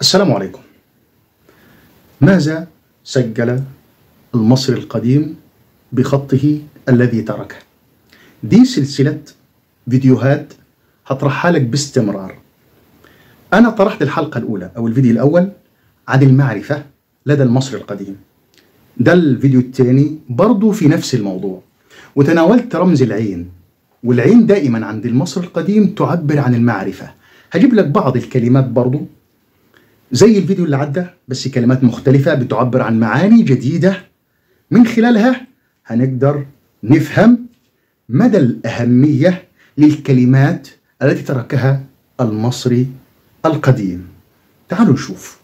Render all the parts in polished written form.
السلام عليكم. ماذا سجل المصري القديم بخطه الذي تركه؟ دي سلسلة فيديوهات هطرحها لك باستمرار. أنا طرحت الحلقة الأولى أو الفيديو الأول عن المعرفة لدى المصري القديم. ده الفيديو الثاني برضو في نفس الموضوع، وتناولت رمز العين، والعين دائما عند المصري القديم تعبر عن المعرفة. هجيب لك بعض الكلمات برضو زي الفيديو اللي عدى، بس كلمات مختلفة بتعبر عن معاني جديدة من خلالها هنقدر نفهم مدى الأهمية للكلمات التي تركها المصري القديم. تعالوا نشوف.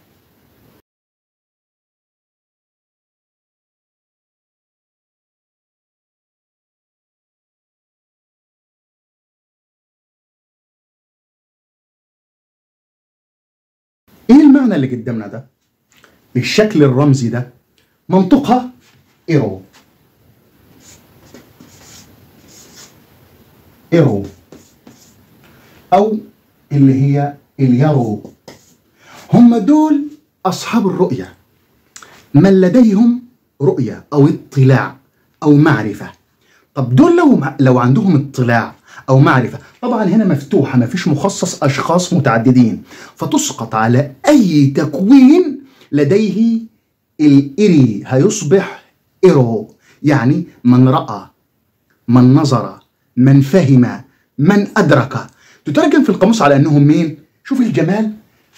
ايه المعنى اللي قدامنا ده؟ الشكل الرمزي ده منطقها إيرو، إيرو أو اللي هي اليارو. هم دول أصحاب الرؤية، من لديهم رؤية أو اطلاع أو معرفة. طب دول لو عندهم اطلاع أو معرفة، طبعا هنا مفتوحة، ما فيش مخصص أشخاص متعددين، فتسقط على أي تكوين لديه الإري، هيصبح إيرو. يعني من رأى، من نظر، من فهم، من أدرك. تترجم في القاموس على أنهم مين؟ شوف الجمال،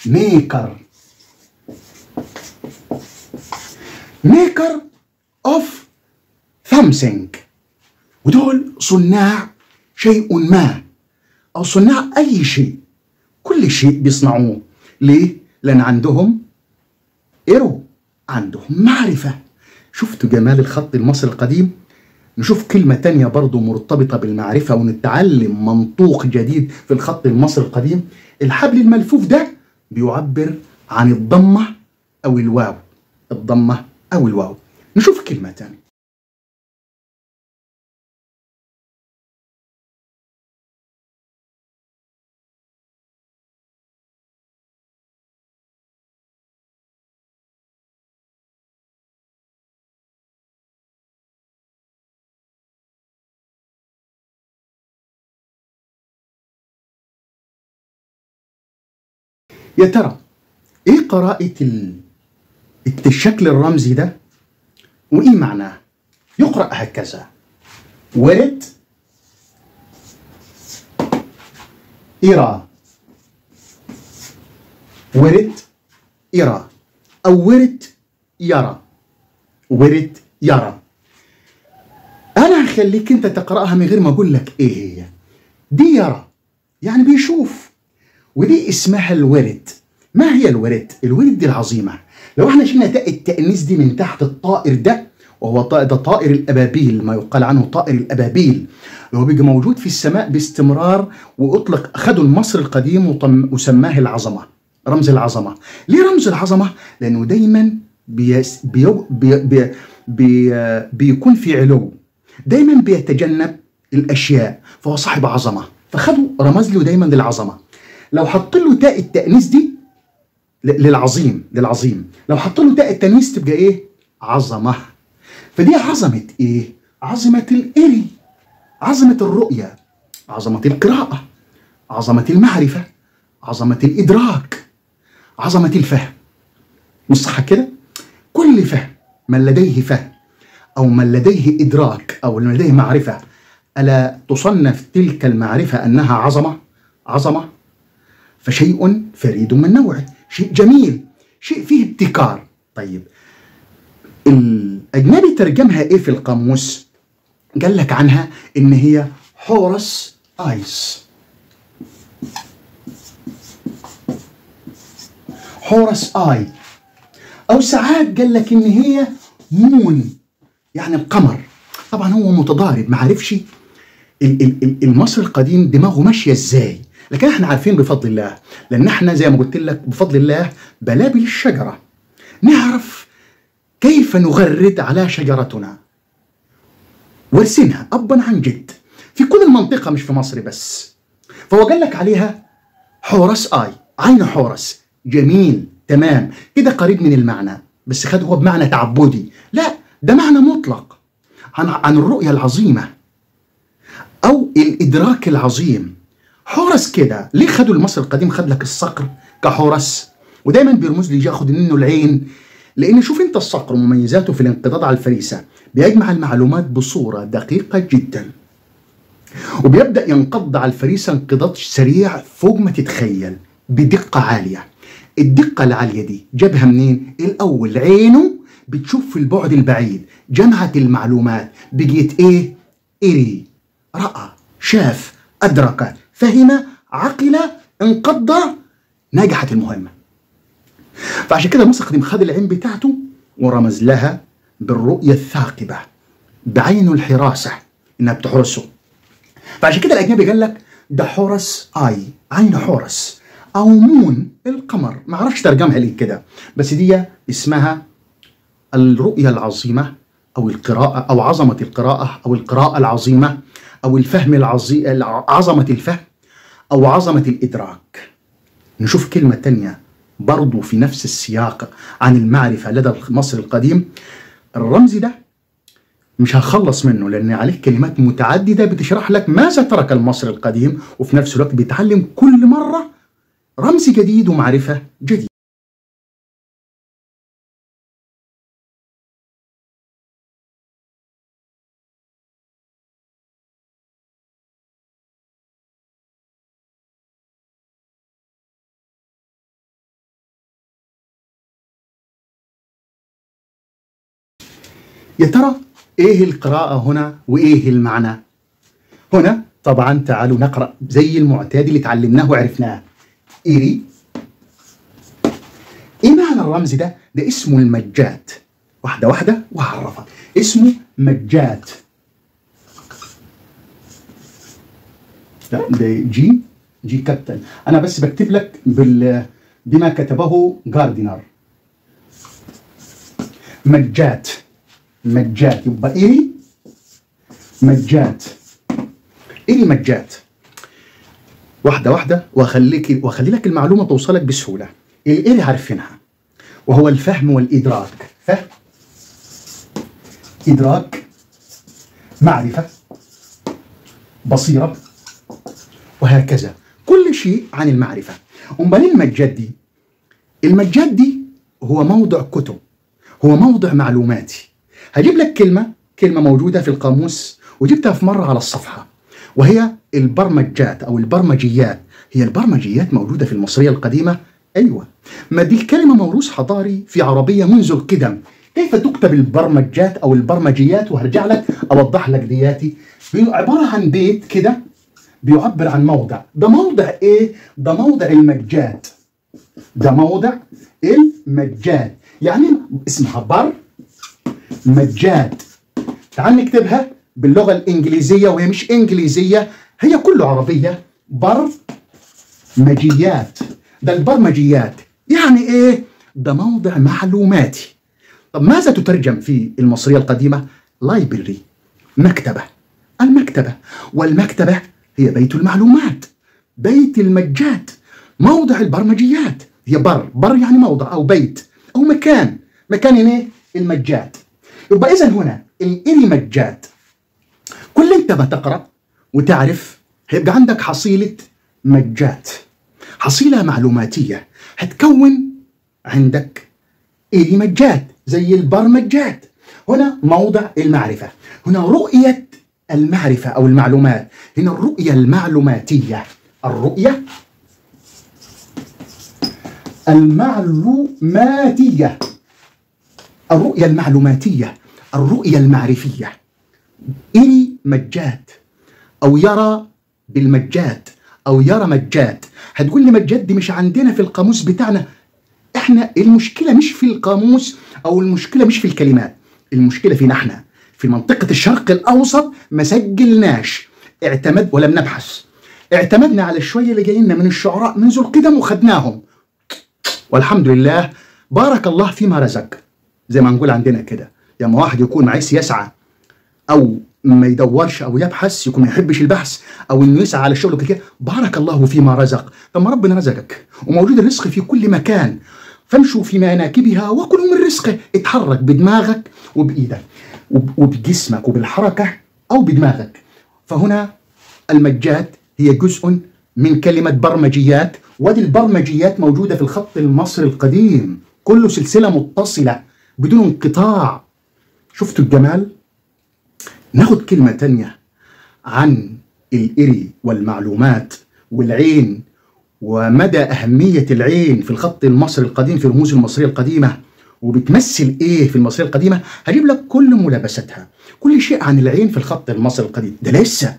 maker، maker of something. ودول صناع شيء ما أو صناع أي شيء، كل شيء بيصنعوه. ليه؟ لأن عندهم إيرو، عندهم معرفة. شفتوا جمال الخط المصري القديم؟ نشوف كلمة تانية برضو مرتبطة بالمعرفة ونتعلم منطوق جديد في الخط المصري القديم. الحبل الملفوف ده بيعبر عن الضمة أو الواو، الضمة أو الواو. نشوف كلمة تانية. يا ترى ايه قراءة الشكل الرمزي ده وايه معناه؟ يقرأ هكذا: ورد إرى، ورد إرى، أو ورد يرى، ورد يرى. أنا هخليك أنت تقرأها من غير ما أقول لك إيه هي. دي يرى يعني بيشوف، ودي اسمها الورد. ما هي الورد؟ الورد دي العظيمة. لو احنا شلنا تاء التأنيث دي من تحت الطائر ده، وهو طائر ده طائر الأبابيل، ما يقال عنه طائر الأبابيل، اللي هو بيجي موجود في السماء باستمرار، وأطلق أخده المصري القديم وسماه العظمة، رمز العظمة. ليه رمز العظمة؟ لأنه دايما بي بي بي بيكون في علو، دايما بيتجنب الأشياء، فهو صاحب عظمة، فخدوا رمز له دايما للعظمة. لو حط له تاء التأنيث دي للعظيم، للعظيم، لو حط له تاء التأنيث تبقى ايه؟ عظمة. فدي عظمة ايه؟ عظمة الإري، عظمة الرؤية، عظمة القراءة، عظمة المعرفة، عظمة الإدراك، عظمة الفهم. مش صح كده؟ كل فهم، من لديه فهم أو من لديه إدراك أو من لديه معرفة، ألا تصنف تلك المعرفة أنها عظمة؟ عظمة. فشيء فريد من نوعه، شيء جميل، شيء فيه ابتكار. طيب الأجنبي ترجمها إيه في القاموس؟ قال لك عنها إن هي حورس eyes، حورس eye، أو ساعات قال لك إن هي moon، يعني القمر. طبعا هو متضارب، ما عرفش المصري القديم دماغه ماشية إزاي، لكن احنا عارفين بفضل الله، لان احنا زي ما قلت لك بفضل الله بلابل الشجرة، نعرف كيف نغرد على شجرتنا، ورثينها ابا عن جد في كل المنطقة، مش في مصر بس. فهو قال لك عليها حورس eye، عين حورس. جميل، تمام كده، قريب من المعنى، بس خد هو بمعنى تعبدي. لا، ده معنى مطلق عن الرؤية العظيمة أو الإدراك العظيم. حورس كده ليه خدوا المصري القديم؟ خد لك الصقر كحورس، ودايما بيرمز لي ياخد منه العين، لأن شوف أنت الصقر مميزاته في الانقضاض على الفريسة، بيجمع المعلومات بصورة دقيقة جدا، وبيبدأ ينقض على الفريسة انقضاض سريع فوق ما تتخيل، بدقة عالية. الدقة العالية دي جابها منين؟ الأول عينه بتشوف في البعد البعيد، جمعت المعلومات، بقيت إيه؟ إري، رأى، شاف، أدرك، فهم، عقل، انقض، نجحت المهمة. فعشان كده المصري القديم خد العين بتاعته ورمز لها بالرؤية الثاقبة، بعينه الحراسة إنها بتحرسه. فعشان كده الأجنبي قال لك ده حورس آي، عين حورس أو مون القمر، ما اعرفش ترجمها ليه كده، بس دي اسمها الرؤية العظيمة أو القراءة أو عظمة القراءة أو القراءة العظيمة أو الفهم العظيم، عظمة الفهم أو عظمة الإدراك. نشوف كلمة تانية برضو في نفس السياق عن المعرفة لدى المصري القديم. الرمز ده مش هخلص منه لأن عليه كلمات متعددة بتشرح لك ماذا ترك المصري القديم، وفي نفس الوقت بيتعلم كل مرة رمز جديد ومعرفة جديدة. يا ترى ايه القراءة هنا وايه المعنى؟ هنا طبعا تعالوا نقرأ زي المعتاد اللي اتعلمناه وعرفناه. إيري. ايه معنى الرمز ده؟ ده اسمه المجات. واحدة واحدة وهعرفك. اسمه مجات. لا ده G، G capital. انا بس بكتب لك بما كتبه جاردينر. مجات، مجات، يبقى إيري مجات، إيري مجات. واحدة واحدة واخلي لك المعلومة توصلك بسهولة. الإيري عارفينها، وهو الفهم والإدراك. فهم، إدراك، معرفة، بصيرة، وهكذا كل شيء عن المعرفة. أمال المجات دي؟ المجات دي هو موضع كتب، هو موضع معلوماتي. هجيب لك كلمة موجودة في القاموس وجبتها في مرة على الصفحة، وهي البرمجات أو البرمجيات. هي البرمجيات موجودة في المصرية القديمة؟ أيوة، ما دي الكلمة موروث حضاري في عربية منذ القدم. كيف تكتب البرمجات أو البرمجيات؟ وهرجع لك أوضح لك دياتي. عبارة عن بيت كده بيعبر عن موضع. ده موضع إيه؟ ده موضع المجات. ده موضع المجات، يعني اسمها برمجات. تعال نكتبها باللغة الإنجليزية، وهي مش إنجليزية، هي كله عربية. برمجيات، ده البرمجيات يعني إيه؟ ده موضع معلوماتي. طب ماذا تترجم في المصرية القديمة؟ library، مكتبة، المكتبة. والمكتبة هي بيت المعلومات، بيت المجات، موضع البرمجيات. هي بر يعني موضع أو بيت أو مكان، مكان إيه؟ المجات. يبقى إذا هنا الإري مجات، كل أنت ما تقرأ وتعرف هيبقى عندك حصيلة مجات، حصيلة معلوماتية هتكون عندك إري مجات زي البرمجات. هنا موضع المعرفة، هنا رؤية المعرفة أو المعلومات، هنا الرؤية المعلوماتية، الرؤية المعلوماتية، الرؤية المعلوماتية، الرؤية المعرفية. إري مجات أو يرى بالمجات أو يرى مجات. هتقول لي مجات دي مش عندنا في القاموس بتاعنا. احنا المشكلة مش في القاموس أو المشكلة مش في الكلمات، المشكلة فينا احنا في منطقة الشرق الأوسط. ما سجلناش، اعتمد ولم نبحث، اعتمدنا على الشوية اللي جايين من الشعراء منذ القدم وخدناهم، والحمد لله بارك الله فيما رزق. زي ما نقول عندنا كده، يا ما واحد يكون معاه يسعى أو ما يدورش او يبحث، يكون ما يحبش البحث او انه يسعى على الشغل وكده. بارك الله فيما رزق. طب ما ربنا رزقك وموجود الرزق في كل مكان، فامشوا في مناكبها وكلوا من رزقه. اتحرك بدماغك وبايدك وبجسمك وبالحركه او بدماغك. فهنا المجات هي جزء من كلمة برمجيات، وادي البرمجيات موجودة في الخط المصري القديم، كله سلسلة متصلة بدون انقطاع. شفتوا الجمال؟ ناخد كلمة تانية عن الإري والمعلومات والعين، ومدى أهمية العين في الخط المصري القديم، في الرموز المصرية القديمة، وبتمثل إيه في المصرية القديمة. هجيب لك كل ملابستها، كل شيء عن العين في الخط المصري القديم. ده لسه،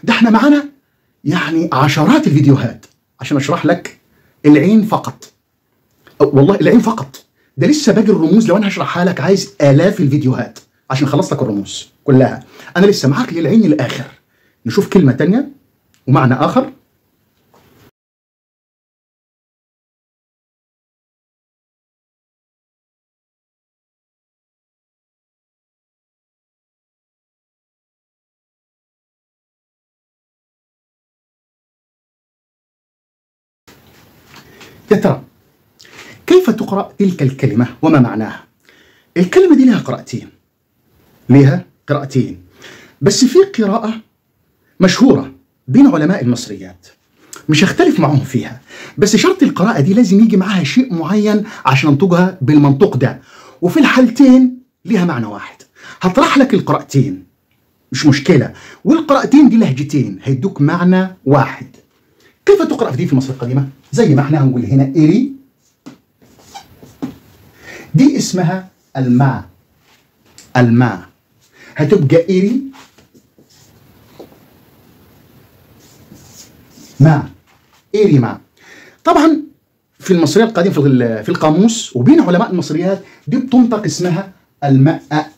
ده احنا معانا يعني عشرات الفيديوهات عشان أشرح لك العين فقط. والله العين فقط، ده لسه باقي الرموز. لو أنا هشرحها لك عايز آلاف الفيديوهات عشان خلصت لك الرموز كلها. أنا لسه معاك للعين الآخر. نشوف كلمة تانية ومعنى آخر. يا ترى كيف تقرأ تلك الكلمة وما معناها؟ الكلمة دي لها قراءتين، لها قراءتين، بس في قراءة مشهورة بين علماء المصريات مش هختلف معهم فيها، بس شرط القراءة دي لازم يجي معاها شيء معين عشان انطقها بالمنطق ده، وفي الحالتين لها معنى واحد. هطرح لك القراءتين مش مشكلة، والقراءتين دي لهجتين هيدوك معنى واحد. كيف تقرأ في دي في مصر القديمة؟ زي ما احنا هنقول هنا إيري، دي اسمها الماء، الماء هتبقى إيري ما، إيري ما. طبعا في المصرية القديمة في القاموس وبين علماء المصريات دي بتنطق اسمها الماء،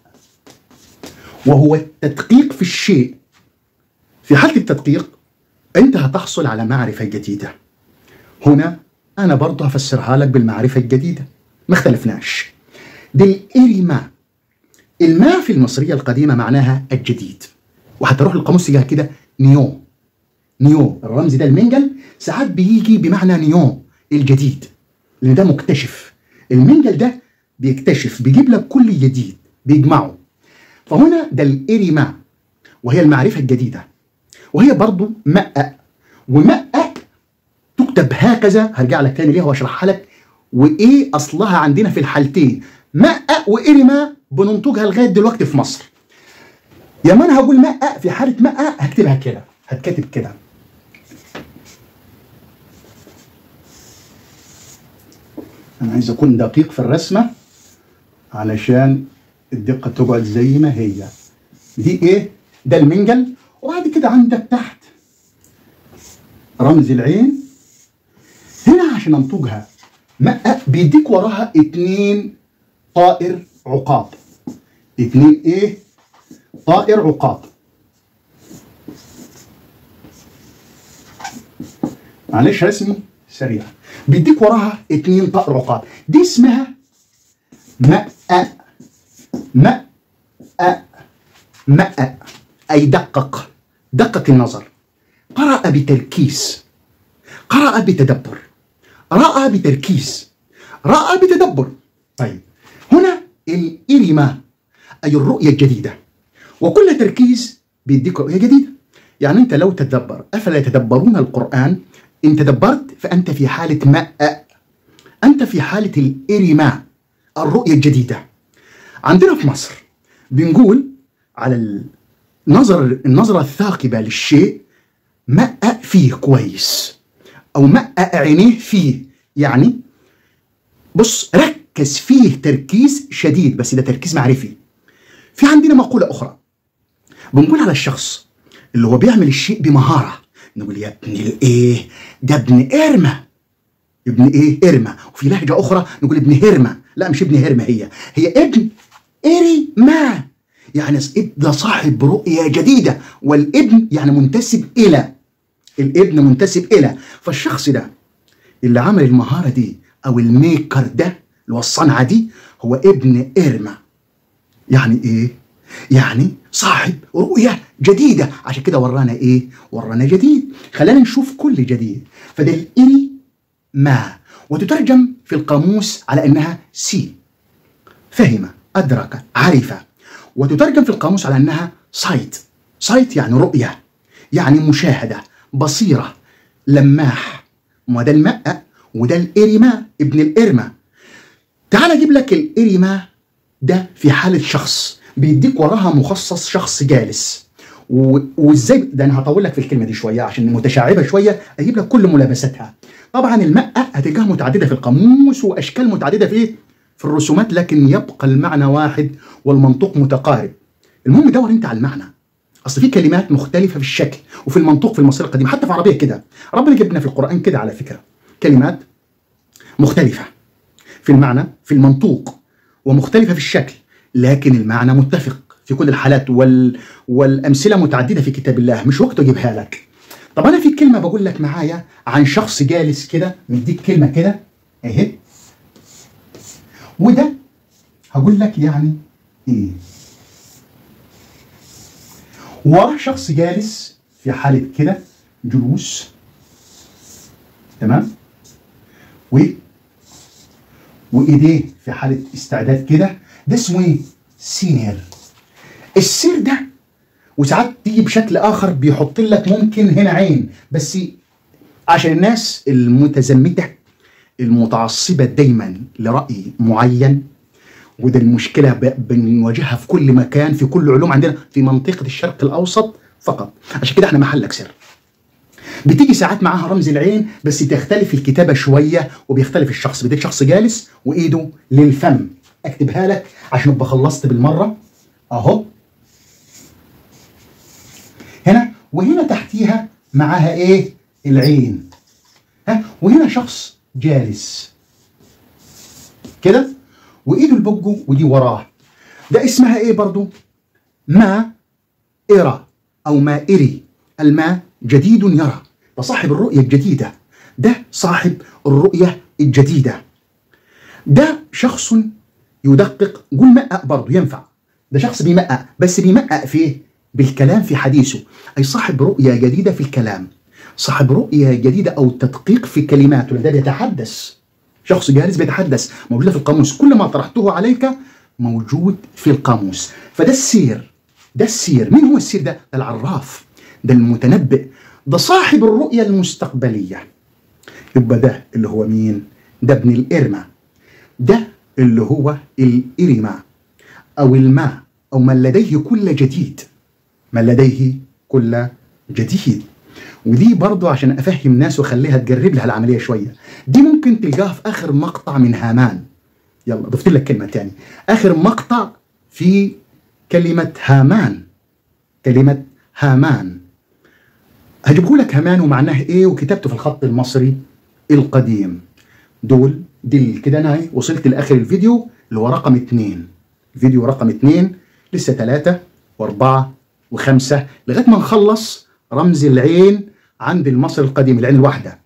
وهو التدقيق في الشيء. في حالة التدقيق أنت هتحصل على معرفة جديدة. هنا أنا برضه هفسرها لك بالمعرفة الجديدة، ما اختلفناش. دي الإريما. الماء في المصرية القديمة معناها الجديد، وهتروح القاموس تجاه كده new، new الرمز ده المنجل ساعات بيجي بمعنى new الجديد، لأن ده مكتشف. المنجل ده بيكتشف، بيجيب لك كل جديد بيجمعه. فهنا ده الإريما وهي المعرفة الجديدة، وهي برضو ماء، وماء تكتب هكذا. هرجع لك تاني ليها واشرحها لك وايه اصلها عندنا في الحالتين. ماء وإريما بننتجها لغاية دلوقتي في مصر. يا ما انا هقول ماء في حاله ماء هكتبها كده، هتكتب كده. انا عايز اكون دقيق في الرسمة علشان الدقة تقعد زي ما هي. دي ايه؟ ده المنجل، وبعد كده عندك تحت رمز العين. هنا عشان انتجها ماء بيديك وراها 2 طائر عقاب، 2 ايه؟ طائر عقاب. معلش رسمي سريع. بيديك وراها 2 طائر عقاب، دي اسمها ماء، ماء، ماء، أي دقق، دقق النظر، قرأ بتركيز، قرأ بتدبر، رأى بتركيز، رأى بتدبر. طيب هنا الإريما أي الرؤية الجديدة، وكل تركيز بيديك رؤية جديدة. يعني أنت لو تدبر، أفلا يتدبرون القرآن؟ إن تدبرت فأنت في حالة ماء، أنت في حالة الإريما، الرؤية الجديدة. عندنا في مصر بنقول على النظرة الثاقبة للشيء ماء فيه كويس، أو ماء عينيه فيه. يعني بص ركز فيه تركيز شديد، بس ده تركيز معرفي. في عندنا مقولة أخرى بنقول على الشخص اللي هو بيعمل الشيء بمهارة، نقول يا ابن الإيه، ده ابن إرمة، ابن إيه؟ إرمة. وفي لهجة أخرى نقول ابن هرمة، لا مش ابن هرمة، هي ابن إريما، يعني ده صاحب رؤية جديدة. والابن يعني منتسب إلى، الابن منتسب إلى. فالشخص ده اللي عمل المهارة دي أو الميكر ده اللي هو الصنعة دي هو ابن إرمة. يعني إيه؟ يعني صاحب رؤية جديدة. عشان كده ورانا ايه؟ ورانا جديد. خلينا نشوف كل جديد. فده الإري ما، وتترجم في القاموس على انها see، فهم، ادرك، عرف. وتترجم في القاموس على انها sight. sight يعني رؤية، يعني مشاهدة، بصيرة، لماح. ما ده الماء وده الإريما ابن الإرما. تعال اجيب لك الإريما ده في حالة شخص، بيديك وراها مخصص شخص جالس. وازاي ده؟ انا هطول لك في الكلمة دي شوية عشان متشعبة شوية، اجيب لك كل ملابستها. طبعا الماء هتلقاها متعددة في القاموس واشكال متعددة في ايه؟ في الرسومات، لكن يبقى المعنى واحد والمنطوق متقارب. المهم دور انت على المعنى، اصل في كلمات مختلفة في الشكل وفي المنطوق في المصري القديم، حتى في العربية كده. ربنا جبنا في القران كده على فكرة كلمات مختلفة في المعنى في المنطوق ومختلفة في الشكل، لكن المعنى متفق في كل الحالات، والامثلة متعددة في كتاب الله، مش وقت اجيبها لك. طب انا في كلمة بقول لك معايا عن شخص جالس كده، مديك كلمة كده اهي، وده هقول لك يعني ايه. وراه شخص جالس في حاله كده جلوس، تمام، وايديه في حاله استعداد كده، ده اسمه ايه؟ سير. السير ده وساعات تيجي بشكل اخر، بيحط لك ممكن هنا عين، بس عشان الناس المتزمته المتعصبه دايما لراي معين، وده المشكلة بنواجهها في كل مكان في كل علوم عندنا في منطقة الشرق الاوسط فقط، عشان كده احنا محلك سر. بتيجي ساعات معاها رمز العين، بس تختلف الكتابة شوية وبيختلف الشخص. بديك شخص جالس وايده للفم، اكتبها لك عشان ابقى خلصت بالمرة اهو. هنا وهنا تحتيها معاها ايه؟ العين. ها، وهنا شخص جالس كده وايده لبجه ودي وراه، ده اسمها ايه برضو؟ ما إرى او ما إري. الماء جديد يرى، ده صاحب الرؤية الجديدة، ده صاحب الرؤية الجديدة. ده شخص يدقق، قول مقق برضه ينفع، ده شخص بيمقق، بس بيمقق فيه بالكلام في حديثه، أي صاحب رؤية جديدة في الكلام، صاحب رؤية جديدة أو تدقيق في كلماته، ده بيتحدث، شخص جالس بيتحدث، موجودة في القاموس، كل ما طرحته عليك موجود في القاموس. فده السير، ده السير. مين هو السير ده؟ ده العراف، ده المتنبئ، ده صاحب الرؤية المستقبلية. يبقى ده اللي هو مين؟ ده ابن الإرمة، ده اللي هو الإرمة أو الماء، أو من لديه كل جديد، من لديه كل جديد. ودي برضو عشان أفهم ناس وأخليها تجرب لها العملية شوية، دي ممكن تلقاها في آخر مقطع من هامان. يلا ضفت لك كلمة تاني، آخر مقطع في كلمة هامان، كلمة هامان هجيبه لك هامان ومعناه ايه وكتابته في الخط المصري القديم. دول دي كده انا وصلت لاخر الفيديو اللي هو رقم 2، فيديو رقم 2، لسه 3 و4 و5 لغاية ما نخلص رمز العين عند المصري القديم، العين الواحدة.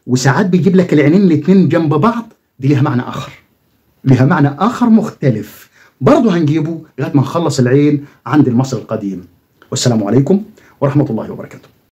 وساعات بيجيب لك العينين الاثنين جنب بعض، دي ليها معنى اخر، ليها معنى اخر مختلف، برضه هنجيبه لغاية ما نخلص العين عند المصري القديم. والسلام عليكم ورحمة الله وبركاته.